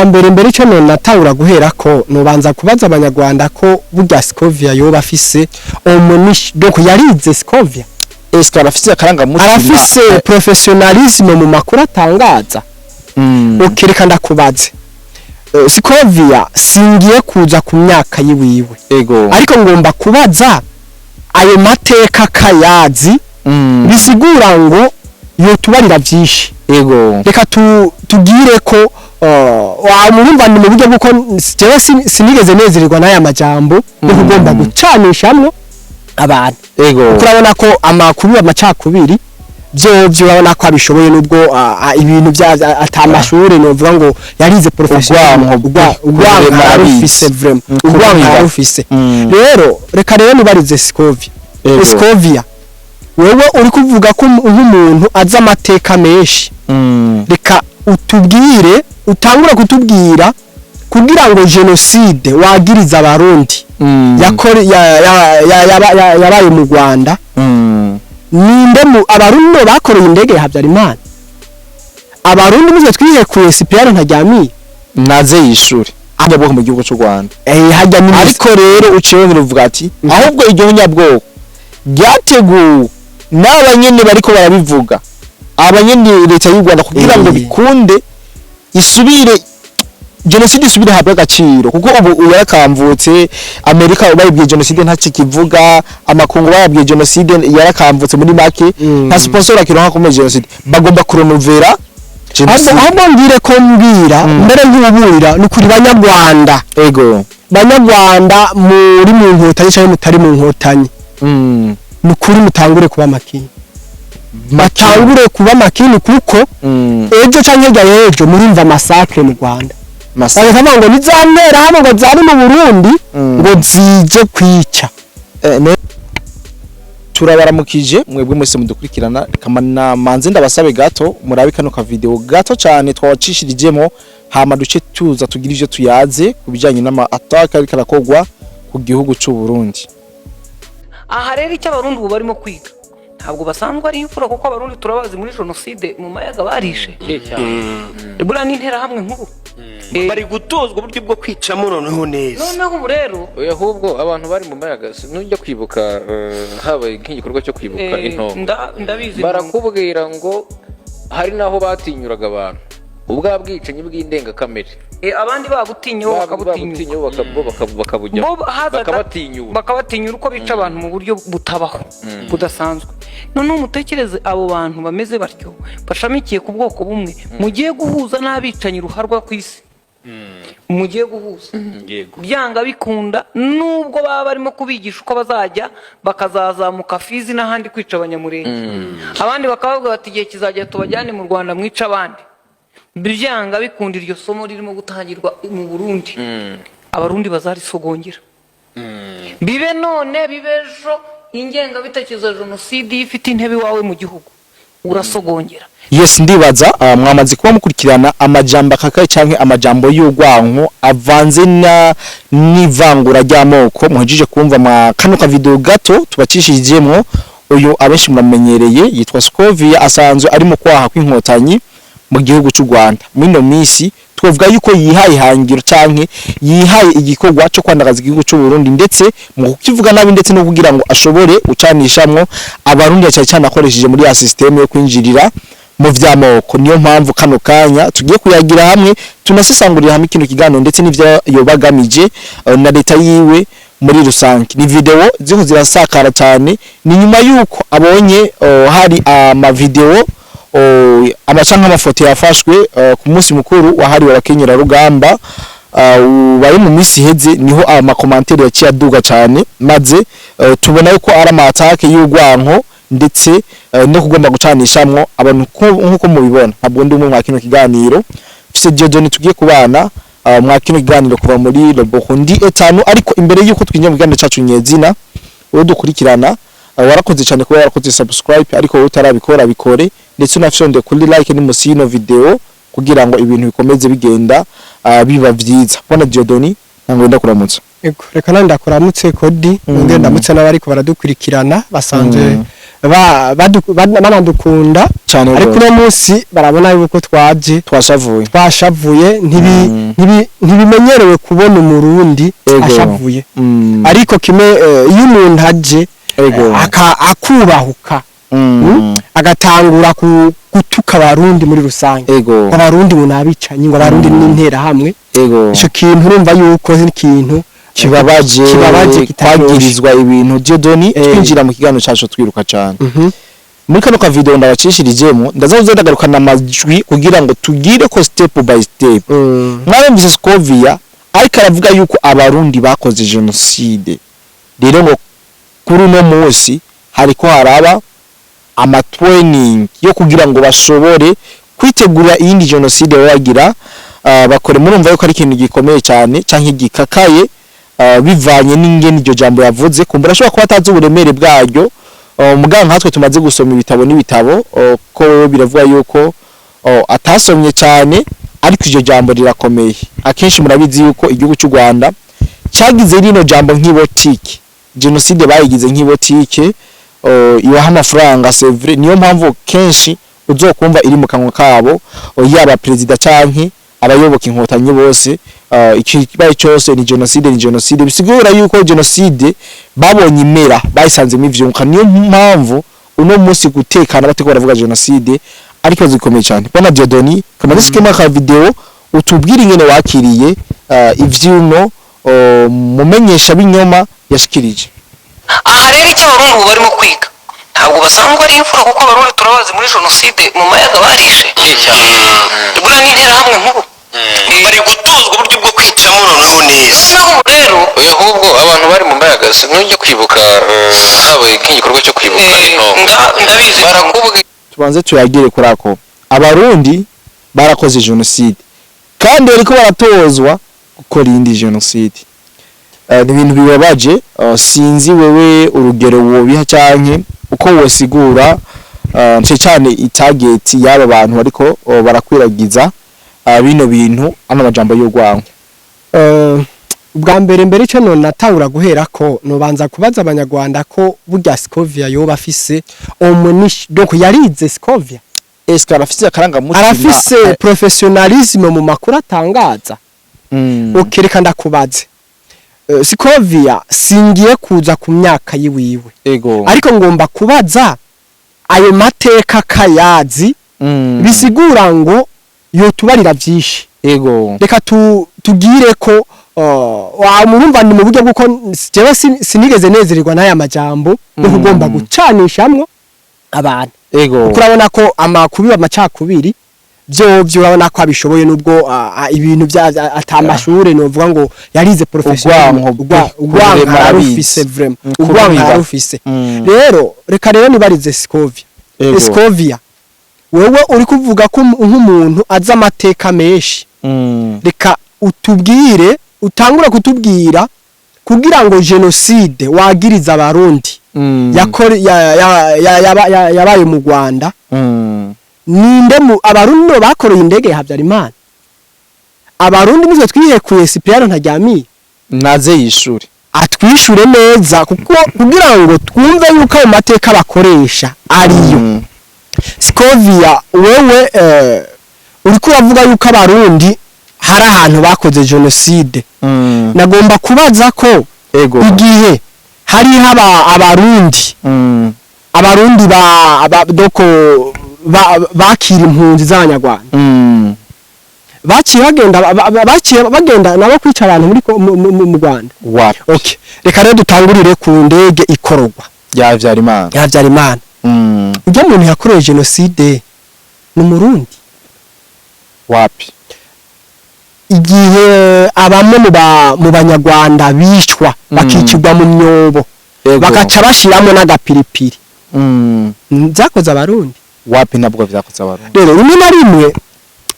Icya mbere mbere, icyo nonatangura guhera ko nubanza kubaza Abanyarwanda ko burya Scovia yoba afise omunish, donc yarize Scovia? Eske arafise akarangamutima? Arafise professionnalisme mu makuru atangaza? Ukireka ndakubaze. Scovia, singiye kuza ku myaka yiwiwe, ariko ngomba kubaza ayo mateka kayazi, bisigura ngo yotubarira byinshi. Reka tugire ko murumva ni mu buryo bw'uko jewe sinigeze nezererwa n'aya majambo yo kugomba gucanishamwo abantu. Kuko urabona ko amakuru amacakubiri vyovyo urabona ko abishoboye, nubwo ibintu bya ata mashure novuga ngo yarize professionnel. Urwanko urwanko kurema. Ararufise vraiment. Urwanko kubiba. ararufise. Rero reka rero nibarize Scovia. Scovia, wewe uri kuvuga ko nk'umuntu azi amateka menshi, reka utubwire, utangura kutubwira kugira ngo jenoside wagiriza Abarundi yakore yabaye mu Rwanda, ninde mu Abarundi bakoreye indege ya Habyarimana? Abarundi muze twihekuye CPR ntajyamiye. Naze yishure nyabwoko mu gihugu cy'u Rwanda. Hajya ni Ariko rero uciye wongera uvuga ati ahubwo iryo nyabwoko ryateguwe n'abanyene bariko barabivuga, abanyene leta y'u Rwanda, kugira ngo bikunde isubire, jenoside isubire habwe agaciro, kuko ubu yarakamvutse. Amerika bayibwiye jenoside ntakikivuga, amakungu bayabwiye jenoside yarakamvutse muri make, nta sponsor akironka kumwe jenoside, bagomba kurenovera jenoside. Ahubwo mbwire ko mbwira mbere nk'uburira ni kuri Banyarwanda. Banyarwanda muri mu Nkotanyi cyangwa mutari mu Nkotanyi, ni ukuri mutangure kuba makini, batangure kuba makini, kuko ejo canke hirya y'ejo murumva massacre mu Rwanda. Bagavuga ngo ni za nterahamwe ngo zari mu Burundi ngo zije kwica. Turabaramukije mwebwe mwese mudukurikirana. Kamana manze ndabasabe gato murabe kano ka video gato cyane twawacishirijemo, hama duce tuza tugira ivyo tuyaze ku bijanye n'ama attaque ariko arakogwa ku gihugu c'u Burundi. Aha rero icyo Abarundi ubu barimo kwiga, ntabwo basanzwe ari imfura, kuko Abarundi turabazi, muri jenoside mu Mayaga barishe buriya n'Interahamwe nkuru. Bari gutozwa uburyo bwo kwicamo noneho neza. Noneho ubu rero Oya, ahubwo abantu bari mu Mayaga, nujya kwibuka, habaye nk'igikorwa cyo kwibuka intongo, ndabizi. Barakubwira ngo hari n'aho batinyuraga abantu ubwa bwicanyi bw'indengakamere. Abandi babutinyeho bakabutinyuka. Babutinyeho bo bakabujyamo. Bo hazaga Bakabatinyura. Bakabatinyura uko bica abantu mu buryo butabaho, budasanzwe. Noneho mutekereze abo bantu bameze batyo bashamikiye ku bwoko bumwe mugiye guhuza n'abicanyi ruharwa ku isi mugiye guhuza. Byanga bikunda, nubwo baba barimo kubigisha uko bazajya bakazazamuka Fizi n'ahandi kwica Abanyamurenge, abandi bakabavuga bati igihe kizajya tubajyane mu Rwanda mwica abandi, byanga bikunda iryo somo ririmo gutangirwa mu Burundi, Abarundi bazarisogongera. Bibe none, bibe ejo, ingengabitekerezo ya jenoside iyo ifite intebe iwawe mu gihugu urasogongera. Yes, ndibaza mwamaze kuba mukurikirana amajambo akakaye canke amajambo y'urwanko avanze na n'ivangura ry'amoko muhejeje kumva mwa kano ka video gato tubacishijemwo. Uyu abenshi muramenyereye yitwa Scovia, asanzwe ari mu kwaha kw'Inkotanyi mu gihugu cy'u Rwanda. Muri ino minsi twavuga yuko yihaye ihangiro canke yihaye igikorwa cyo kwandagaza igihugu cy'u Burundi, ndetse mu kukivuga nabi, ndetse no kugira ngo ashobore gucanishamwo Abarundi cyane cyane akoresheje muri ya système yo kwinjirira mu vy'amoko. Niyo mpamvu kano kanya tugiye kuyagira hamwe, tunasesangurira hamwe kino kiganiro ndetse n'ivyo yobagamije na leta yiwe muri rusange. Ni video ziko zirasakara cyane, ni nyuma yuko abonye hari ama video amacanka amafoto yafashwe ku munsi mukuru wahariwe abakenyera rugamba ubaye mu minsi iheze, niho ama commentaires yaciye aduga cyane, maze tubona yuko ari ama attaque y'urwanko ndetse no kugomba gucanishamwo abantu. Nkuko mubibona, ntabwo ndi umwe mwa kino kiganiro, mfise Dieudonné tugiye kubana mwa kino kiganiro kuva muri Le Burundi etanu. Ariko imbere yuko twinjira mu kiganiro cacu nyezina, wowe dukurikirana, warakoze cyane kuba warakoze subscribe, ariko wowe utarabikora bikore, ndetse unafyonde kuri like ni musi y'ino video kugira ngo ibintu bikomeze bigenda biba vyiza. Bwana Dieudonné, Ntabwo ndakuramutsa. Ego, reka nandi ndakuramutse Kodi, nongere ndamutse n'abariko baradukurikirana basanzwe banadukunda cyane ariko rwose. uno munsi barabona yuko twaje Twashavuye. Twashavuye. Ntibimenyerewe kubona Umurundi ashavuye, ariko kimwe iyo umuntu aje akubahuka, agatangura gutuka Abarundi muri rusange, ngo Abarundi ngo nabicanyi, ngo Abarundi n'interahamwe, ico kintu urumva yuko ni ikintu kibabaje. Kibabaje, kitaryoshe. Kwagirizwa ibintu. Dieudonné, twinjira mu kiganiro cacu twiruka cyane. Muri kano ka video ndabacishirijemo, ndaza kuza ndagarukana amajwi kugira ngo tugire ko step by step. Mwarumvise Scovia ariko aravuga yuko Abarundi bakoze jenoside. Rero ngo kuri uno munsi hariko haraba ama training yo kugira ngo bashobore kwitegura iyindi jenoside bagira bakore. Murumva yuko ari ikintu gikomeye cyane canke gikakaye, bivanye n'ingene iryo jambo yavuze. Kumbura ashobora kuba atazi uburemere bwaryo, mugabo nkatwe tumaze gusoma ibitabo n'ibitabo, ko biravuga yuko atasomye cyane, ariko iryo jambo rirakomeye. Akenshi murabizi yuko igihugu cy'u Rwanda cyagize rino jambo nk'ibotike, jenoside bayigize nk'ibotike, ibaha amafaranga, c'est vrai. Niyo mpamvu kenshi uzokumva iri mu kanwa kabo, yaba perezida canke abayoboka Inkotanyi bose, ikibaye cyose ni jenoside, ni jenoside. Bisigura yuko jenoside babonye imera bayisanzemo ivyunka. Niyo mpamvu uno munsi gutekana batiko baravuga jenoside, ariko zikomeye cyane. Bwana Dieudonné, kamaze sikema ka video, utubwire ingene wakiriye ivyuno mumenyesha binyoma yashikirije. Aha rero icyo Abarundi ubu barimo kwiga, ntabwo basanzwe ari imfura, kuko Abarundi turabazi, muri jenoside mu Mayaga barishe, buriya n'Interahamwe nkuru. Bari gutozwa uburyo bwo kwicamo noneho neza. Noneho rero Oya, ahubwo abantu bari mu Mayaga, nujya kwibuka, habaye nk'igikorwa cyo kwibuka intongo, Ndabizi. Barakubwira. Tubanze tuyagire kuri ako: Abarundi barakoze jenoside kandi bariko baratozwa gukora iyindi jenoside. Ni ibintu bibabaje. Sinzi wewe urugero wobiha canke uko wosigura, cyane cyane i target y'aba bantu bariko barakwiragiza bino bintu, ano majambo y'urwango. Ubwa mbere mbere icyo none natangura guhera ko nobanza kubaza Abanyarwanda ko burya Scovia yoba afise omunish, donc yarize Scovia? Eske arafise akarangamutima? Arafise professionnalisme mu makuru atangaza? Okay, reka ndakubaze. Scovia, singiye kuza ku myaka yiwiwe, ariko ngomba kubaza ayo mateka kayazi, bisigura ngo yotubarira byinshi. Reka tugire ko wa murumva ni mu buryo bw'uko jewe sinigeze nezererwa n'aya majambo yo kugomba gucanishamwo abantu, kuko urabona ko amakubi amacakubiri byo byo urabona ko abishoboye, nubwo ibintu bya atamashure novuga ngo yarize professionnel. Urwanko pe, urwanko kurema ararufise arabizi. vraiment. Kurubiba. Urwanko ararufise. Rero reka rero nibarize Scovia. Scovia, wewe uri kuvuga ko nk'umuntu azi amateka menshi, reka utubwire, utangura kutubwira kugira ngo jenoside wagiriza Abarundi yabaye mu Rwanda, ninde mu Abarundi no bakoreye indege ya Habyarimana? Abarundi nitwe twihekuye Cyprien Ntaryamiye? Naze yishure. Atwishure neza, kuko kugira ngo twumve yuko ayo mateka bakoresha ariyo. Scovia, wewe uriko uravuga yuko Abarundi hari ahantu bakoze jenoside. Nagomba kubaza ko igihe hariho Abarundi, Abarundi ba doko bakira impunzi z'Abanyarwanda, baciye bagenda nabo kwica abantu muri mu Rwanda? Wapi. Okay, reka rero dutangurire ku ndege ikororwa ya Habyarimana. Ya Habyarimana. Ujya muntu yakorewe jenoside ni Umurundi? Wapi. Igihe abamwe mu Banyarwanda bicwa, bakicirwa mu myobo, bakaca bashiramo n'agapiripiri, byakoze Abarundi? Wapi, nabwo vyakoze Abarundi. Rero rimwe na rimwe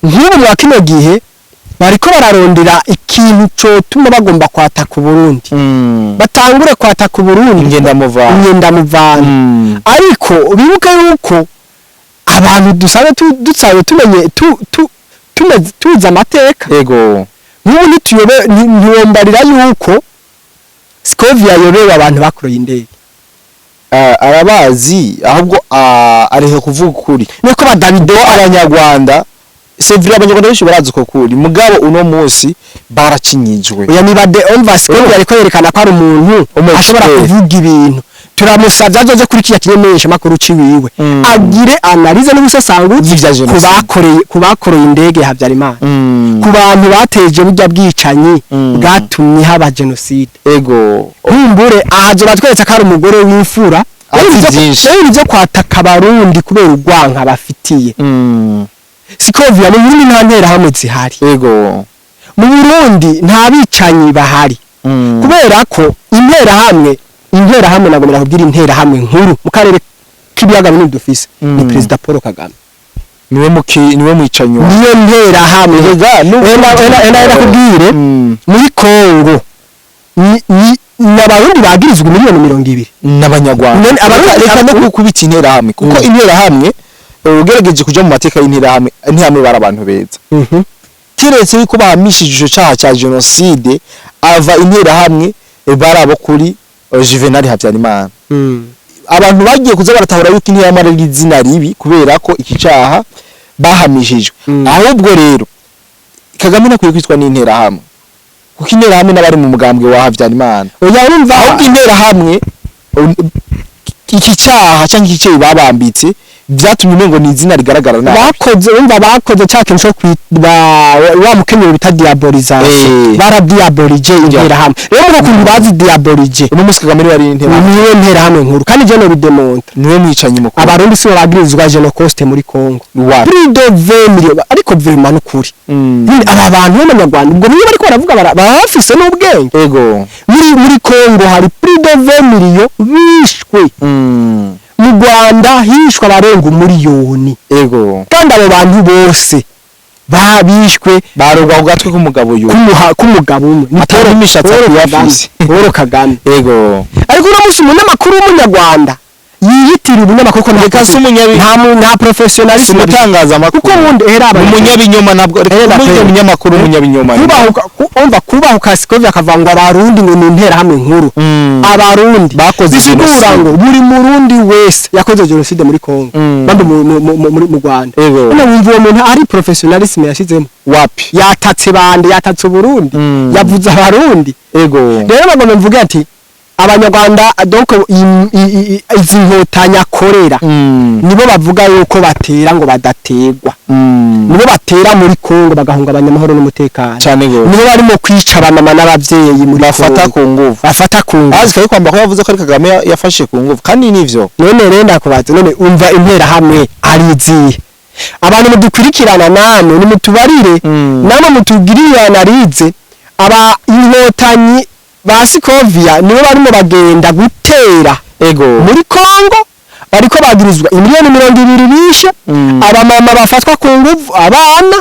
nk'ubu mwa kino gihe bariko bararondera ikintu cotuma bagomba kwataka Uburundi, batangure kwataka Uburundi. Ingendamuvano. Ingendamuvano. Ariko bibuke yuko abantu dusanzwe dusanzwe tumenye tuzi amateka. Nk'ubu ntituyobe, ntiwombarira yuko Scovia ayobewe abantu bakoroye indege? Arabazi, ahubwo areka kuvuga ukuri. Nuko ba Davido Do abanyarwanda, c'est vrai, abanyarwanda benshi barazi uko kuri, mugabo uno munsi baracinyijwe. Oya, niba de umva, Scovia ariko yerekana ko ari umuntu Umu ashobora expert. kuvuga ibintu. Turamusavye azoze kuri kiriya kimenyesha makuru ciwiwe, agire analyse n'ubusesanguzi Y'ivya ku jenoside. bakoreye, ku bakoreye indege ya Habyarimana, ku bantu bateje burya bwicanyi bwatumye haba jenoside. Nkumbure ahazoba tweretse ko ari umugore w'imfura. Azi Rero vyinshi. Rero ibyo kwataka abarundi kubera urwanka bafitiye Sikovia, mu Burundi nta nterahamwe zihari. Mu Burundi nta bicanyi bahari, kubera ko interahamwe nagomera kubwira, interahamwe nkuru mu karere k'ibiyaga binini dufise ni Perezida Paul Kagame. Niwe mwicanyi wa Niyo nterahamwe. Erega, Enda kubwire, muri Kongo ni abarundi bagirizwa miliyoni 20. N'abanyarwanda. None Reka no kubita interahamwe, kuko interahamwe, ugerageje kuja mu mateka y'interahamwe, interahamwe bari abantu beza, kiretse yuko bahamishije ico caha ca jenoside. Ava interahamwe bari abo kuri Juvenal Habyarimana. Abantu bagiye kuza baratahura yuko interahamwe ari izina ribi kubera ko iki caha bahamishijwe. Ahubwo rero Kagame ntakwiye kwitwa n'interahamwe, kuko interahamwe n'abari mu mugambwe wa Habyarimana. Oya, urumva, Ahubwo interahamwe, iki caha canke iki ceyi babambitse vyatumye umengo ni izina rigaragara nabi. Bakoze, urumva, bakoze cya kintu cyo kwitwa wa mukenyero bita diabolisation. Baradiabolije interahamwe. Rero muri ukuntu bazi diabolije, Uno munsi Kagame niwe ari interahamwe. Niwe nterahamwe nkuru, kandi je no bidemonta. Niwe mwicanyi mukuru. Abarundi si bo bagirizwa Genocost muri Congo? Wapi. Plus de 20 millions, ariko vraiment n'ukuri. Nyine aba bantu b'abanyarwanda ubwo niyo bariko baravuga baba bafise n'ubwenge. Muri Congo hari plus de 20 millions bishwe. Mu Rwanda hishwe abarenga umuriyoni. Kandi abo bantu bose babishwe Barogwa ku gatwe k'umugabo uyu. K'umugabo umwe. Ni Atari imishatsi Paul akwiye Kagame. afise. Paul Kagame. Ariko uno munsi umunyamakuru w'umunyarwanda yiyitira ubunyamakuru ko nta Reka si nta professionalism, si umutangazamakuru. Kuko ubundi era Ni umunyabinyoma, ntabwo Era reka pe. umunyamakuru w'umunyabinyoma. Kubahuka umva, kubahuka Sikovia akavuga ngo abarundi ngo ni interahamwe nkuru. Abarundi Bakoze bisigura jenoside. ngo buri murundi wese yakoze jenoside muri Congo, bandi mu Rwanda. None wumva uwo muntu ari professionalism yashizemo? Wapi. Yatatse bande? Yatatse Uburundi? Yavuze abarundi. Rero bagomba mvuge ati abanyarwanda, donc izi nkotanyi akorera nibo bavuga yuko batera ngo badategwa. Nibo batera muri Kongo bagahungabanya amahoro n'umutekano. Cane gose. Nibo barimo kwica abamama n'abavyeyi muri Bafata Kongo. ku nguvu. Bafata ku nguvu. Azi kwamba ko yavuze ko ari Kagame yafashe ku nguvu, kandi nivyo. None rero ndakubaza, none umva, interahamwe ari izihe? Abantu mudukurikirana namwe nimutubarire, namwe mutugirire analyse. Aba inkotanyi ba Sikovia nibo barimo bagenda gutera muri Kongo, bariko bagirizwa imiliyoni 20 bishe, abamama bafatwa ku nguvu, abana,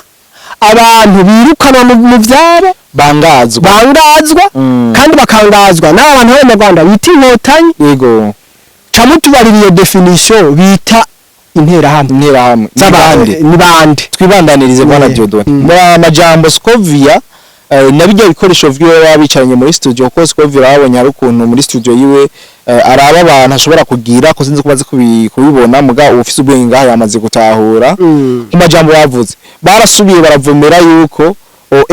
abantu birukanwa mu vyaro, Bangazwa. Bangazwa, kandi bakangazwa n'aba bantu b'abanyarwanda bita inkotanyi. Ca mutubarira iyo définition bita interahamwe. Interahamwe ni bande? Ni bande? Twibandanirize, bwana Dieudonné. Muri aya majambo Scovia, na bijya bikoresho vyiwe baba bicaranye muri studio, kuko Scovia urabonye hari ukuntu muri studio yiwe araba abantu ashobora kugira ko sinzi ko bazi kubibona, muga ufise ubwenge ngaha yamaze gutahura. Mu majambo bavuze, barasubiye baravomera yuko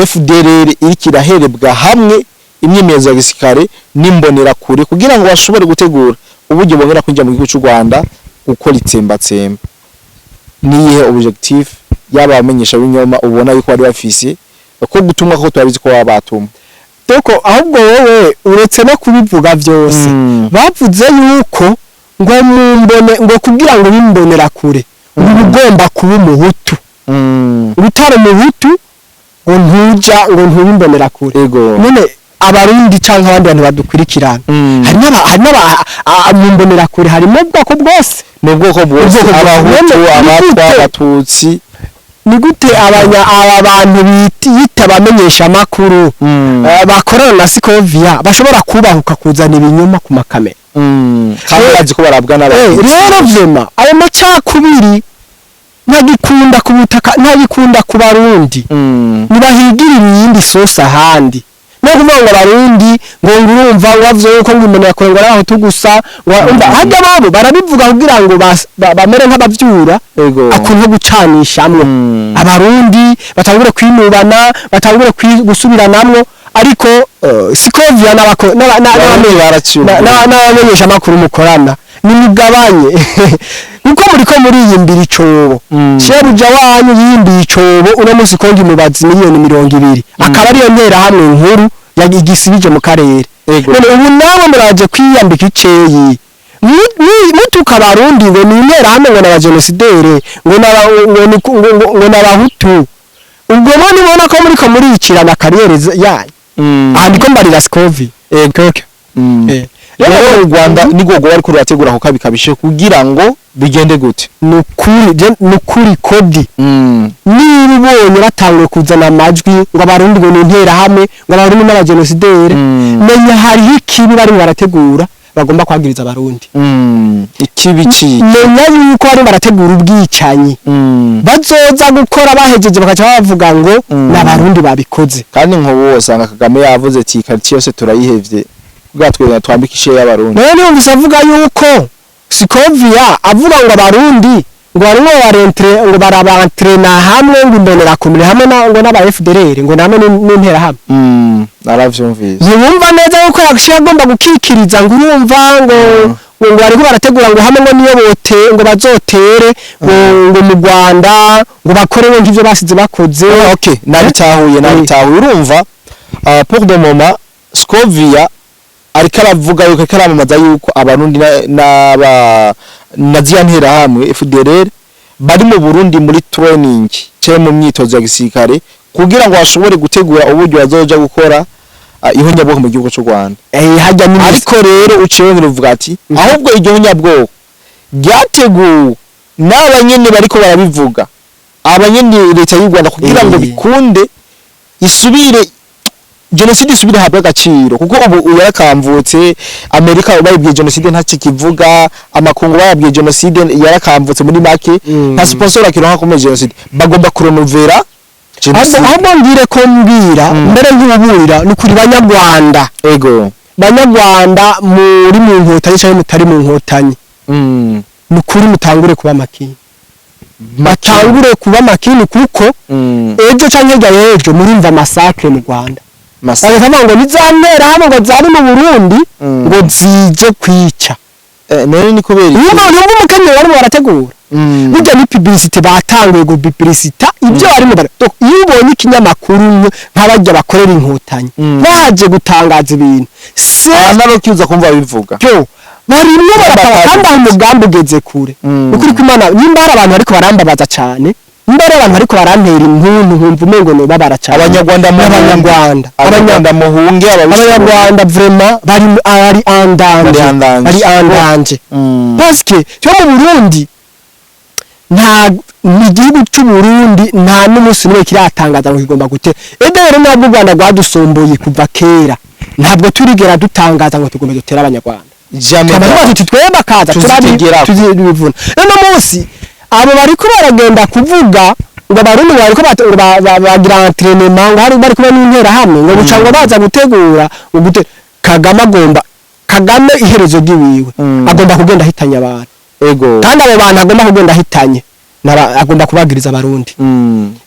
FDLR iriko iraherebwa hamwe imyimenyerezo ya gisirikare n'imbonerakure kugira ngo bashobore gutegura uburyo bongera kwinjira mu gihugu cy'u Rwanda gukora itsembatsemba. Niyihe objectif yaba abamenyesha b'inyoma ubona yuko bari bafise ko gutumwa, ko turabizi ko baba batumwa? Doko ahubwo wowe uretse no kubivuga byose, bavuze yuko ngo mumbone ngo kugira ngo bimbonera kure uba ugomba kuba umuhutu. Utari umuhutu ngo ntuja ngo ntubimbonera kure. None abarundi canke abandi bantu badukurikirana, hari n'aba mu mbonerakure harimo ubwoko bwose. Ni ubwoko bwose. Ubwoko bwose. Abahutu, None abatwa, abatutsi. Ni gute aba bantu bita abamenyesha amakuru bakorana na Sikovia bashobora kubahuka kuzana ibinyoma ku makamera? Kandi bazi ko barabwa n'abatutsi. Rero vraiment ayo macakubiri. Ntagikunda ku butaka, ntagikunda ku Barundi. Nibahigirira iyindi sosi ahandi. No kuvuga ngo Abarundi ngo urumva ngo bavuze yuko ngo umuntu yakora ngo ari Abahutu gusa, ngo umva harya babo barabivuga kugira ngo bamere nk'abavyura akuntu gucanishamwo Abarundi, batangure kwinubana, batangure gusubiranamwo. Ariko Sikovia Abarundi baraciye n'abamenyesha amakuru mukorana, nimugabanye, kuko muriko muriyimbira icobo. Shebuja wanyu yimbiye icobo uno munsi, kongi mubazi miliyoni 20, akaba ariyo nterahamwe nkuru igisibije mu karere. None ubu nawe muraje kwiyambika iceyi, mutuka Abarundi ngo ni interahamwe, ngo n'abajenosidere, ngo ngo n'Abahutu. Ubwo bo nibona ko muriko muricirana carrière yanyu. Aha ndiko mbarira Scovi. Okay. Rero u Rwanda nigwo rwoba ariko rurategura ako kabi kabishe kugira ngo bigende gute? Nukuri nukuri kodi, niba ubonye batanguye kuzana amajwi ngo Abarundi ngo ni interahamwe, ngo Abarundi n'abajenosidere, menya hariho ikibi barimo barategura bagomba kwagiriza Abarundi. Ikibi ciki? Menya yuko barimo barategura ubwicanyi bazoza gukora, bahejeje bakaca bavuga ngo n'Abarundi babikoze. Kandi nk'ubu usanga Kagame yavuze ati quartier yose turayihevye kugira twe twambike ishe y'Abarundi. Nawe niyumvise avuga yuko Sikovia avuga ngo Abarundi ngo barimo barentre, ngo barabantrena hamwe, ngo Imbonerakure hamwe na ngo n'aba FDLR, ngo namwe n'interahamwe. Naravyumvise. Ntibumva neza yuko yaciye agomba gukikiriza ngo urumva ngo bariko barategura ngo hamwe ngo niyo bote ngo bazotere ngo mu Rwanda ngo bakore ngo nk'ivyo basize bakoze. Okay, nabitahuye, nabitahuye. Urumva, pour le moment Scovia ariko aravuga yuko, ariko aramamaza yuko Abarundi n'aba na ziriya nterahamwe FDLR bari mu Burundi muri training cyangwa mu myitozo ya gisirikare kugira ngo bashobore gutegura uburyo bazoja gukora ihonyabwoko mu gihugu cy'u Rwanda. Hajya ni Ariko rero uciye wongera uvuga ati ahubwo iryo honyabwoko ryateguwe n'aba nyene bariko barabivuga, aba nyene leta y'u Rwanda, kugira ngo bikunde isubire jenoside isubire habwe agaciro, kuko ubu yarakamvutse. Amerika bayibwiye jenoside ntakikivuga, amakungu bayabwiye jenoside yarakamvutse muri make, nta sponsor akironka kumwe jenoside, bagomba kurenovera jenoside. Ahubwo mbwire ko mbwira mbere nk'uburira ni kuri Banyarwanda. Banyarwanda muri mu Nkotanyi cyangwa mutari mu Nkotanyi, ni ukuri mutangure kuba makini, batangure kuba makini, kuko ejo canke hirya y'ejo murumva massacre mu Rwanda. Bagavuga ngo ni za nterahamwe ngo zari mu Burundi ngo zije kwica. None ni kubera iki? Niyo mpamvu umukenyero barimo barategura burya ni publicité, batanguye gupublicita ibyo barimo bara. Donc, iyo ubonye ikinyamakuru nk'abajya bakorera Inkotanyi baje gutangaza ibintu se Anarokiuza kumva bivuga. Byo barimwo barapfa kandi aho umugambi ugeze kure. Ukuri kw'Imana, nimba hari abantu bariko barambabaza cane, nimba hari abantu bariko barantera impundu nkumva umengo nobabara cane, Abanyarwanda muhunge. Abanyarwanda. Abanyarwanda muhunge ababishoboye. Abanyarwanda vraiment bari ari en danger. Bari en danger. Bari en danger, parce que cyo mu Burundi nta ni igihugu cy'u Burundi nta n'umunsi n'umwe kiratangaza ngo kigomba gute. Ede rero ntabwo u Rwanda rwadusomboye kuva kera, ntabwo turigera dutangaza ngo tugomba dutere Abanyarwanda. Jamais. Tukavuga tuti twebwe bakaza Tuzitegera. Tuzibivuna. None munsi abo bariko baragenda kuvuga ngo Abarundi bariko ngo bagira entraînement, ngo hari bari kumwe n'interahamwe, ngo buca ngo baza gutegura ngo gute. Kagame agomba, Kagame iherezo ry'iwiwe agomba kugenda ahitanye abantu. Kandi abo bantu agomba kugenda ahitanye agomba kubagiriza Abarundi.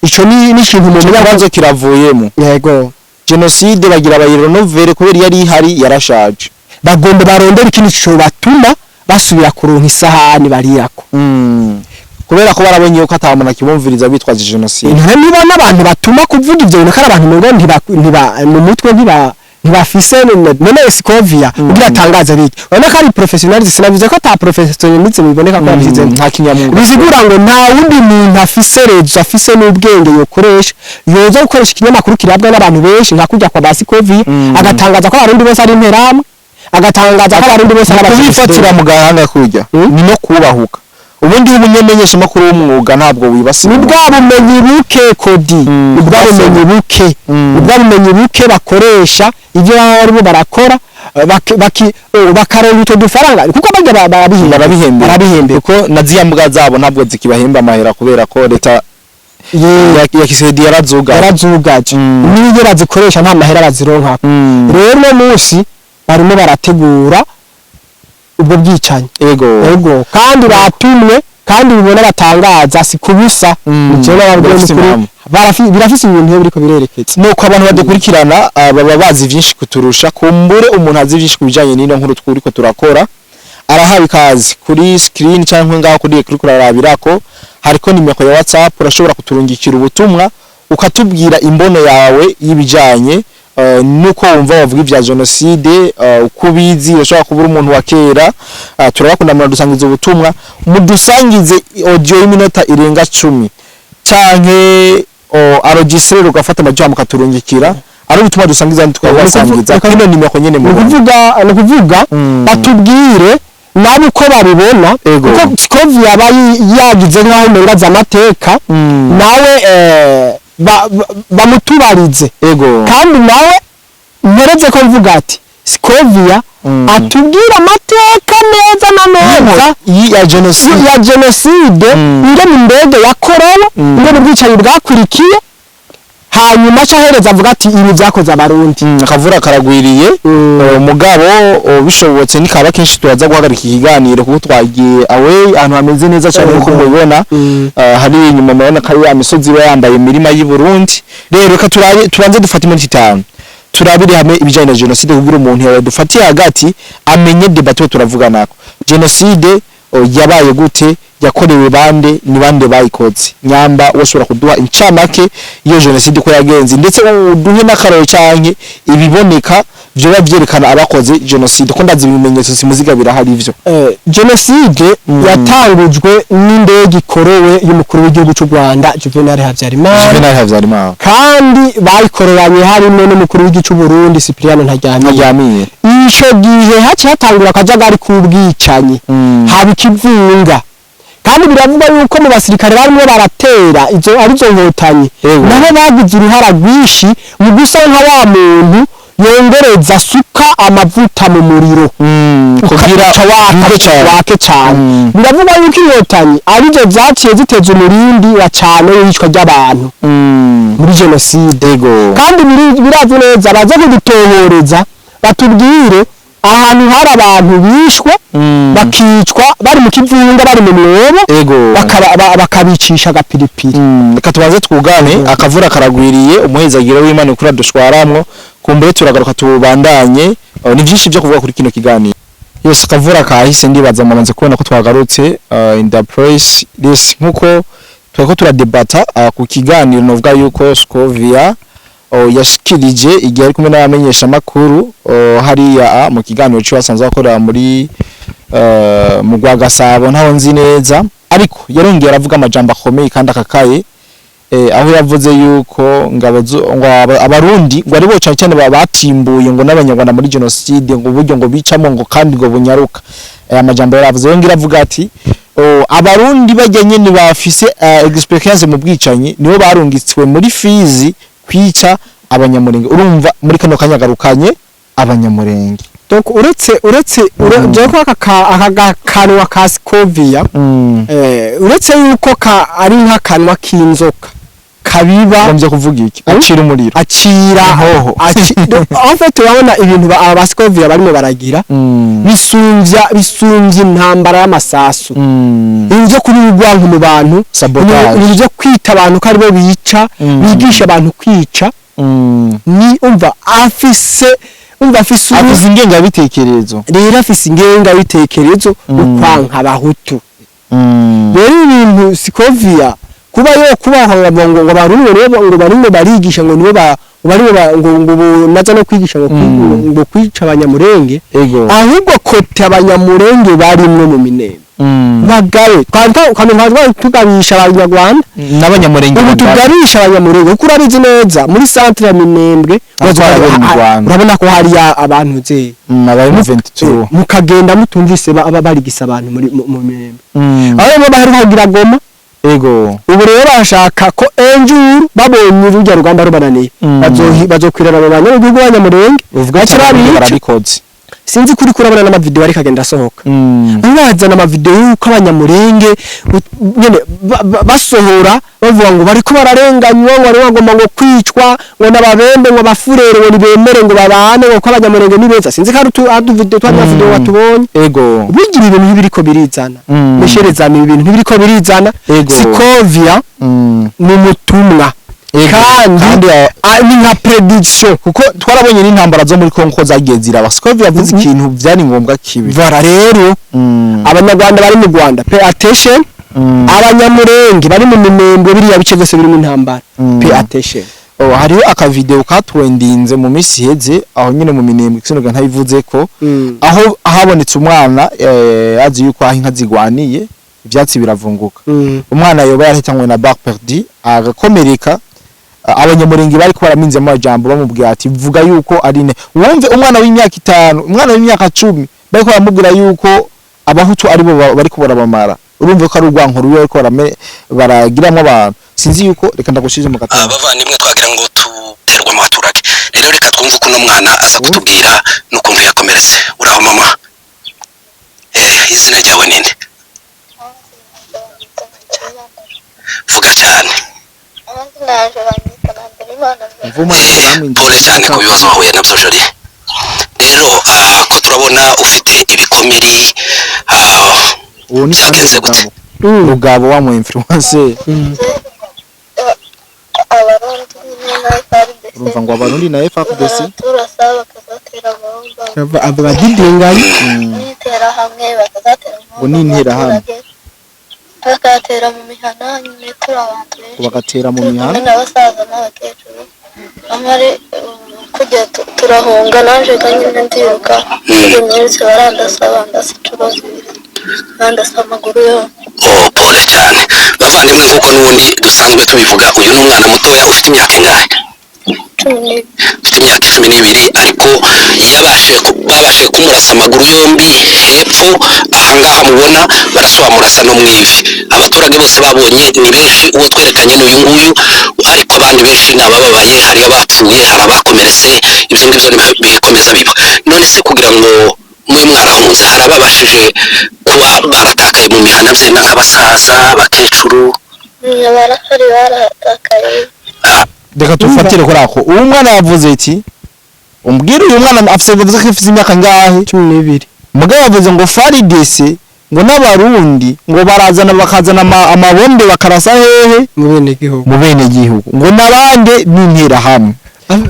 Ico ni ikintu mumenya. Ikibazo kiravuyemo. Yego. Jenoside bagira bayirenovere kubera yari ihari yarashaje. Bagomba barondera ikindi co batuma basubira kuronka isahani barirako. Kubera ko barabonye yuko ata muntu akibumviriza bitwaje jenoside. None niba n'abantu batuma kuvuga ivyo bintu, kandi abantu ngo ntiba mu mutwe ntibafise. None Scovia ugira atangaza biki? Urabona ko ari professionnalisme. Sinavuze ko ata professionnalisme biboneka ko yabishizemo. Nta kinyamwuga. Bisigura ngo nta wundi muntu afise réseau, afise n'ubwenge yokoresha, yoza gukoresha ikinyamakuru kirabwa n'abantu benshi nka kujya kwa ba Scovia, agatangaza ko Abarundi bose ari interahamwe, agatangaza ko Abarundi bose ari Kubifatira mu gahanga kurya ni no kubahuka. Ubundi umumenyesha makuru w'umwuga ntabwo wibasira. Ni bwa bumenyi buke kodi, ni bwa bumenyi buke, ni bwa bumenyi buke bakoresha ibyo baba barimo barakora. bakaronka utwo dufaranga, kuko bajya barabihemba. Barabihembera. Barabihembera. Kuko na ziriya mbwa zabo ntabwo zikibahemba amahera, kubera ko leta ya Tshisekedi yarazugaye. Yarazugaje. N'iyo bazikoresha nta mahera bazironka. Rero uno munsi barimo barategura ubwo bwicanyi. Ego, kandi batumwe, kandi bibona batangaza si kubusa. Ni bababwira. Birafise Nukuri, impamvu. birafise ibintu iyo biriko birerekeza. Nuko abantu badukurikirana baba bazi vyinshi kuturusha. Kumbure umuntu azi vyinshi kubijanye n'ino nkuru twuriko turakora, arahawe ikaze. Kuri screen cyangwa ngaho kuri kurarabirako hariko nimero ya WhatsApp, urashobora kuturungikira ubutumwa ukatubwira imbono yawe y'ibijanye nuko wumva bavuga ibya jenoside, uko ubizi. Urashobora kuba uri umuntu wa kera, turabakunda, muradusangiza ubutumwa, mudusangize audio y'iminota irenga 10 canke enregistré, ugafata amajwi mukaturungikira, ari ubutumwa dusangiza tukabasangiza kino nimero nyene. Ni Mubona. ukuvuga batubwire nabo uko babibona. Kuko Scovia yaba yagize nk'aho umenga azi amateka, nawe bamutubarize. Kandi nawe mpereze ko mvuga ati Scovia atubwire amateka neza na neza ya jenoside. Ya jenoside, ingene indege yakorewe, ingene ubwicanyi bwakurikiye, hanyuma aca ahereza avuga ati ibi byakoze Abarundi. Akavura karagwiriye. Mugabo bishobotse nikaba kenshi turaza guhagarika ikiganiro, kuko twagiye away ahantu hameze neza cyane nkuko mubibona. Hari inyuma murabona ko ari ya misozi iba yambaye imirima y'i Burundi. Rero reka turabe, tubanze dufate iminota 5 turabire hamwe ibijyanye na jenoside, kugira umuntu yawe dufatiye hagati amenye débat tuba turavuga nako. Jenoside yabaye gute? Yakorewe bande? Ni bande bayikoze? Nyamba woshobora kuduha incamake iyo jenoside uko yagenze, ndetse uduhe n'akaroro canke ibiboneka vyoba vyerekana abakoze jenoside, ko ndazi ibimenyetso simuziga birahari ivyo. Jenoside yatangujwe n'indege ikorewe y'umukuru w'igihugu cy'u Rwanda Juvenal Habyarimana. Juvenal Habyarimana. Kandi bayikoreranye harimo n'umukuru w'igihugu cy'u Burundi Cyprien Ntaryamira. Ntaryamiye. Ico gihe haciye hatangura akajagari k'ubwicanyi, haba ikivunga, kandi biravugwa yuko mu basirikare barimo baratera izo arizo nkotanyi nabo bagize uruhara rwinshi mu gusa nka wa muntu yongereza asuka amavuta mu muriro kugira ukaca waka duge cane. Wake cane. Biravugwa yuko inkotanyi arizo zaciye ziteza umurindi wa cane w'iyicwa ry'abantu muri jenoside. Kandi birazwi neza, baze kudutohoreza batubwire ahantu hari abantu bishwe, bakicwa bari mu kivunga, bari mu mwobo, bakabicisha agapiripiri. Reka tubanze twugane, akavura karagwiriye, umuhezagiro w'Imana ukura dushwaramwo, kumbure turagaruka tubandanye. Ni byinshi byo kuvuga kuri kino kiganiro. Yes, akavura kahise, ndibaza mumaze kubona ko twagarutse in the place this, nkuko twariko turadebata ku kiganiro novuga yuko Scovia yashikirije igihe ari kumwe n'abamenyesha makuru hariya mu kiganiro cyo basanzwe bakorera muri mu Rwagasabo, ntaho nzi neza, ariko yarongeye aravuga amajambo akomeye kandi akakaye, aho yavuze yuko ngo Abarundi ngo ari bo cyane cyane batimbuye ngo n'Abanyarwanda muri jenoside, ngo uburyo ngo bicamo ngo kandi ngo bunyaruka. Amajambo yaravuze, yongera avuga ati Abarundi bajya nyene bafise experience mu bwicanyi nibo barungitswe muri Fizi kwica Abanyamurenge. Urumva muri kano kanya garukanye Abanyamurenge. Donc uretse ko aka kanwa ka Scovia, uretse yuko ka ari nk'akanwa k'inzoka kabiba. Ugombye kuvuga iki? Acira umuriro. Acira Inhoho. En fait urabona ibintu aba Scovia barimo baragira bisumvya intambara y'amasasu, ibintu byo kuba urwanko mu bantu, Sabotage. ibintu byo kwita abantu ko aribo bica, bigisha abantu kwica. Ni umva afise Afise ingengabitekerezo. Rero afise ingengabitekerezo ukwanka Abahutu. Rero ibintu Scovia kuba yo kubaha ngo Abarundi ngo nibo ngo barimo barigisha ngo nibo ba ngo barimo ngo naza no kwigisha ngo ngo kwica Abanyamurenge, ahubwo kote Abanyamurenge barimwo mu Minembwe bagabe twari twari tugabisha Abanyarwanda n'Abanyamurenge ubu bangana. Tugabisha Abanyamurenge kuko urabizi neza muri centre ya Minembwe Aho twarabonye mu Rwanda. urabona ko hari abantu ze Abari mu 22. Mukagenda mutumvise barigisa abantu muri mu Minembwe, aho rero baheruka kugira Goma. Ubu rero bashaka ko enjuru babonye urujya rugamba rubananiye, bazokwirana mu banyagihugu b'Abanyamurenge Uvuga bace cyane babica. barabikoze. Sinzi kuri kurabona n'amavideo ariko agenda asohoka. Bazana amavideo y'uko Abanyamurenge nyene basohora bavuga ngo bariko bararenganywa, ngo bari bagomba ngo kwicwa, ngo n'Ababembe, ngo Abafurere, ngo nibemere ngo babane, ngo ko Abanyamurenge ni beza. Sinzi ko ari utu video twari video watubonye. Bigira ibintu ntibiriko birizana. Misherezana ibi bintu ntibiriko birizana. Sikovia ni umutumwa. Kandi Kandi, ni nka prédiction. Kuko twarabonye n'intambara zo muri Kongo ko zagiye ziraba, Scovia yavuze ikintu byari ngombwa kibi. Vara rero, Abanyarwanda bari mu Rwanda, pay attention. Abanyamurenge bari mu Minembwe, biriya bice byose birimo intambara, pay attention. Oh, hariho akavideo katwendinze mu minsi iheze aho nyine mu Minembwe, sinoga ntabivuze ko aho habonetse umwana azi yuko aho inka zigwaniye ivyatsi biravunguka. Umwana yoba yarahitanywe na balle perdue agakomereka. Abanyamurenge bari ko baraminzemo amajambo, bamubwira ati vuga yuko ari ne wumve. Umwana w'imyaka 5, umwana w'imyaka 10, bariko baramubwira yuko Abahutu aribo bariko barabamara. Urumva ko ari urwanko rubi bariko baragiramwo abantu. Sinzi yuko, reka ndagushije mu gatanu. Abavandimwe, twagira ngo tuterwe mu baturage. Rero reka twumve ukuntu umwana aza kutubwira n'ukuntu yakomeretse. Uraho mama? Izina ryawe ninde? Vuga cyane. Amazina yaje banyita Nambere. Mvuma. Pole cyane ku bibazo wahuye nabyo, Joli. Rero ko turabona ufite ibikomeri, Uwo ni byagenze gute? Rugabo, Rugabo wa mu influencer. Abarundi nyine na FARDC. Urumva ngo Abarundi na FARDC. Baraturasa, bakazatera amabomba. Avuga didinganye. N'interahamwe bakazatera Ngo ni interahamwe. abaturage, bakatera mu mihana nyine, turi abantu benshi. Ngo bagatera mu Turi kumwe mihana. n'abasaza n'abakecuru. Amare kujya turahunga, naje nyine ndiruka kujya nirutse, barandasa, bandasa inshuro zibiri, bandasa amaguru yombi. Oh, pole cyane. Bavandimwe, nk'uko n'ubundi dusanzwe tubivuga, uyu ni umwana mutoya ufite imyaka ingahe? 12. Ufite imyaka 12, ariko babashije kumurasa amaguru yombi hepfo ahangaha mubona, baraswamurasa no mu ivi. Abaturage bose babonye ni benshi, uwo twerekanye ni uyu nguyu, ariko abandi benshi ni abababaye, hari abapfuye, hari abakomeretse. Ibyo ngibyo bikomeza biba. None se kugira ngo mube mwarahunze, hari ababashije kuba baratakaye mu mihana byenda nk'abasaza, abakecuru? Barahari, baratakaye. Reka tufatire kuri ako. Uwo mwana yavuze ati umbwire, uyu mwana afise, yavuze ko afise imyaka ngahe? 12. Mugabo yavuze ngo FARDC, ngo n'Abarundi, ngo barazana bakazana amabombe bakarasa hehe? Mu bene gihugu. Mu bene gihugu, ngo n'abande n'interahamwe.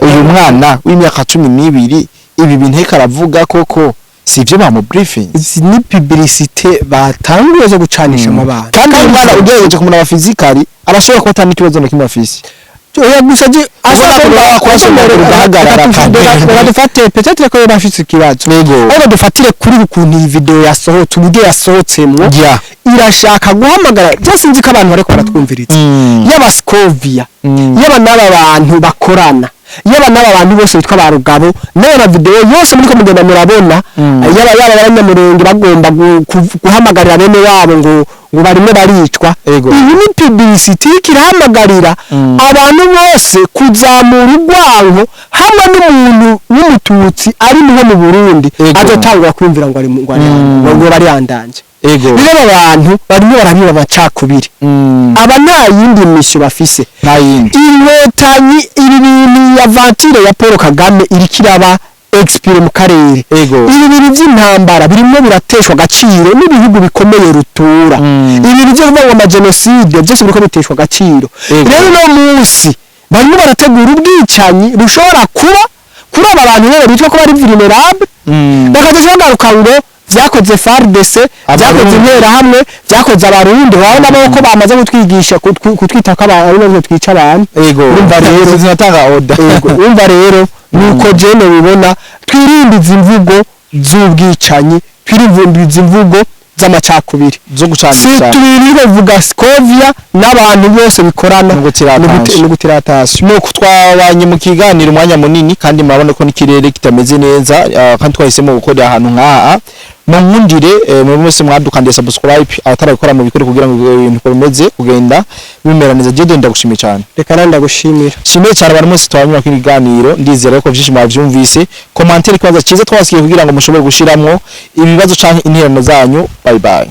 Uyu mwana w'imyaka 12 ibi bintu ariko aravuga koko si ibyo bamu briefing? Izi ni publicité batanguye zo gucanishamo abantu. Kandi uyu mwana ugerageje kumuraba physically, arashobora kuba atari n'ikibazo na kimwe afise. Oya, gusa je Ubona ko bakwashe amaguru ugahagarara kandi. Reka dufate peut-être ko yari afise ikibazo, ariko dufatire kuri ukuntu iyi video yasohotse, uburyo yasohotsemwo. Irashaka guhamagara byose. Nzi ko abantu bariko baratwumviriza, yaba Scovia, yaba n'aba bantu bakorana, yaba n'aba bantu bose bitwa ba Rugabo, n'aya video yose muriko mugenda murabona, yaba Abanyamurenge bagomba guhamagarira bene wabo ngo barimo baricwa. Iyi ni publicité iriko irahamagarira abantu bose kuzamura urwanko hamwe n'umuntu w'Umututsi ari nko mu Burundi azotangura kwiyumvira ngo ari ngo ari ngo bari yandanje. Rero aba bantu barimo barabiba amacakubiri. Aba nta yindi mission bafise. Nta yindi. Inkotanyi, ibi bintu ya aventure ya Paul Kagame iriko iraba expire mu karere. Ibi bintu by'intambara birimo birateshwa agaciro n'ibihugu bikomeye rutura. Ibi bintu byo kuvuga ngo amajenoside byose biriko biteshwa agaciro. Rero uno munsi barimo barategura ubwicanyi bushobora kuba kuri aba bantu rero bitwa ko bari vulnerable, bakaza bagaruka ngo vyakoze FARDC, vyakoze Interahamwe, vyakoze Abarundi. Urabona nabo ko bamaze kutwigisha kutwita ko ari twica abantu. Urumva rero Zinatanga order. Ego, urumva rero nuko jene bibona, twirinde izi mvugo z'ubwicanyi, twirinde izi mvugo z'amacakubiri, zo si gucanisha. Twirinde vuga Scovia n'abantu bose bikorana. No gutiratasha. No gutiratasha. Nuko twabanye mu kiganiro umwanya munini, kandi murabona ko n'ikirere kitameze neza, kandi twahisemo gukorera ahantu nk'aha. Munkundire muri mwese mwadukandiye subscribe, abatarabikora mu bikore kugira ngo ibintu bikomeze kugenda bimera neza. Jewe ndagushimiye cyane. Reka nandi ndagushimira. Shimiye cyane abantu mwese twanyura kuri ibiganiro. Ndizera ko byinshi mwavyumvise. Commentaire, ikibazo cyiza twabasigiye kugira ngo mushobore gushiramwo ibibazo canke intererano zanyu. Bye bye.